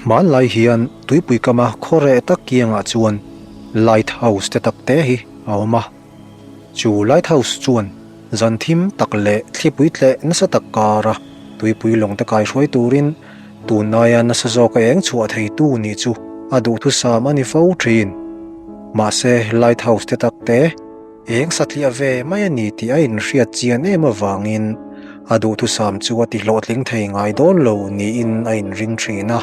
Hmanlai hian tuipui kama khaw reh tak kiangah chuan Light House te tak te hi a awm a. Chu Light House chuan zan thim tak leh thlipui tleh nasa tak kara tuipui lawng te kaihruai turin tunlaia nasa zawka eng chhuah theitu nih chu a duhthusam a ni fo thin. Mahse Light House te tak te. Eng satliah ve mai a ni tih a inhriat chian em avangin a duhthusam chu a ti hlawhtling thei ngai dawn lo niin a inring thin a.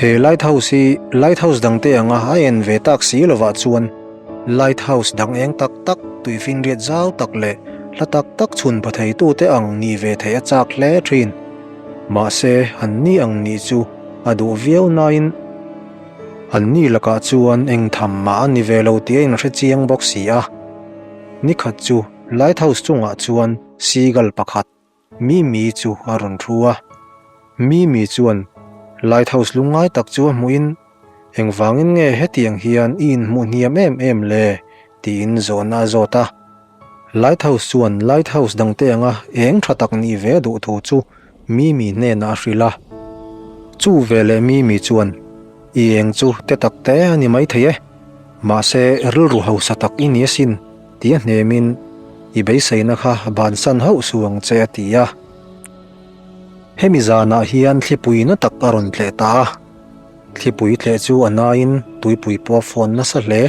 He lighthouse hi lighthouse dangte anga a en ve tak si lovah chuan lighthouse dang eng tak tak, tuifinriat zau tak leh hla tak tak chhun pha theitute ang nih ve theih a chak hle thin. Mahse, an ni ang nih chu a duh viau nain, An ni lakah chuan eng tham mah a ni ve lo tih a inhre chiang bawk si a. Ni khat chu Lighthouse chungah chuan seagull pakhat, Mimi chu a rawn thu a. Mimi chuan Lighthouse lungngai tak chu a hmuhin, Engvangin nge hetiang hian i inhmuh hniam em em le? tiin zawhna a zawt a. Lighthouse chuan lighthouse dangte anga eng tha tak nih ve duh thu chu Mimi hnenah a hrilh a. Chu veleh Mimi chuan, I eng chu te tak te a ni maithei e, mahse rilru hausa tak i ni asin, ti a hnemin, I beiseina kha bansan hauh suh ang che a ti a. Hemi zanah hian thlipui na tak a rawn tleh ta a. Thlipui tleh chu a naiin tuipui pawh a fawn nasa hle.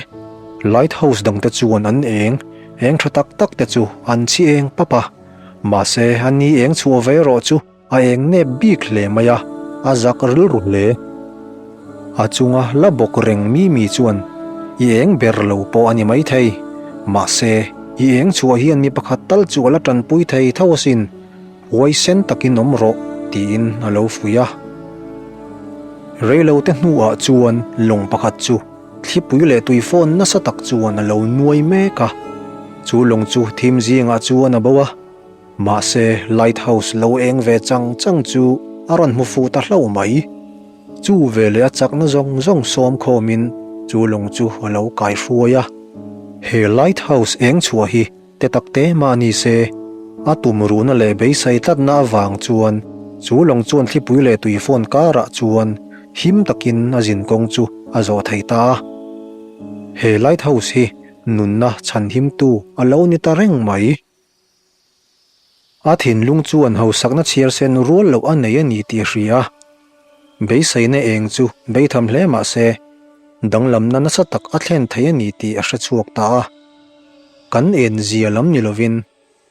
Lighthouse dangte chuan an eng eng tha tak tak te chu an chhi eng pap a, mahse a ni eng chhuah ve erawh chu a eng nep bik hle mai a, a zak rilru hle. A chunga la bawk reng mi mi chuan i eng ber lo pawh a ni maithei, mahse i eng chhuah hian mi pakhat tal chu a la tanpui thei tho asin. Huaisen takin awm rawh, tiin a lo fuih a. Reilote hnuah chuan lawng pakhat chu thlipui leh tuifawn nasa tak chuan a lo nuai mek a. Chu lawng chu thim zingah chuan a bo a, mahse lighthouse lo eng ve chang chang chu a rawn hmu fuh ta hlauh mai. Chu veleh a chakna zawng zawng sawm khawmin chu lawng chu a lo kaihruai a. He lighthouse eng chhuah hi Te tak te mah ni se, a tum ruhna leh beisei tlatna avang chuan chu lawng chuan thlipui leh tuifawn karah chuan him takin a zinkawng chu a zawh thei ta a. He lighthouse hi nunna chhanhimtu a lo ni ta reng mai. A thinlung chuan hausakna chhiar sen rual loh a nei a ni tih a hria a. Beiseina eng chu beitham hle mah se, danglamna nasa tak a thlen thei a ni tih a hre chhuak ta a. Kan en zia lam ni lovin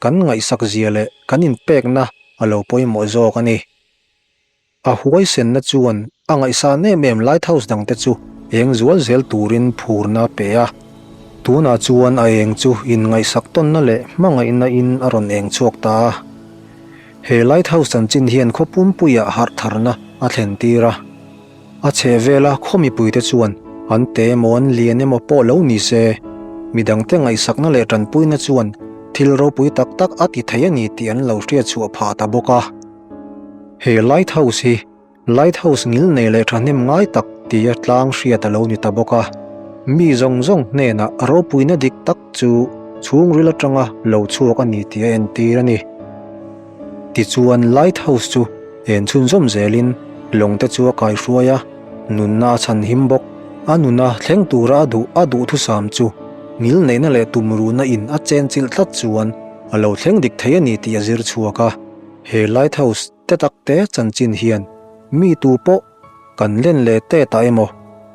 kan ngaihsak zia leh kan inpekna a lo pawimawh zawk a ni. A huaisenna chuan a ngaihsan em em lighthouse dangte chu eng zual zel turin phurna a pe a. Tunah chuan a eng chu inngaihsak tawnna leh hmangaihna in a rawn eng chhuak ta a. He lighthouse chanchin hian khaw pumpuiah harh tharna a thlen tir a. A chheh vela khaw mipuite chuan an te emaw an lian emaw pawh lo ni se, midangte ngaihsakna leh tanpuina chuan thil ropui tak tak a ti thei a ni tih an lo hriatchhuah phah ta bawk a. He lighthouse hi lighthouse ngil nei leh thahnem ngai tak tia tlang hriat a lo ni ta bawk a. Mi zawng zawng hnenah ropuina dik tak chu chhungril atanga lo chhuak a ni tih a entir a ni. Tichuan lighthouse chu en chhunzawm zelin lawng te chu a kaihruai a, nunna a chhan him bawk. A nuna thleng tura a duh a duhthusam chu ngil neihna leh tumruhna in a chenchilh tlat chuan a lo thleng dik thei a ni tih a zir chhuak a. He lighthouse te tak te chanchin hian mi tu pawh kan len leh tet ah emaw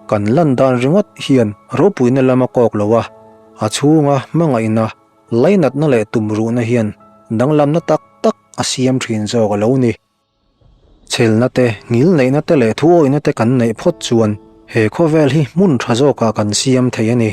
kan lan dan ringawt hian ropuina lam a kawk lo a, a chhunga hmangaihna Lainatna leh tumruhna hian danglamna tak tak a siam thin zawk a lo ni. Chhelna te, ngilneihna te leh thuawihna te kan neih phawt chuan he khawvel hi hmun tha zawkah kan siam thei a ni.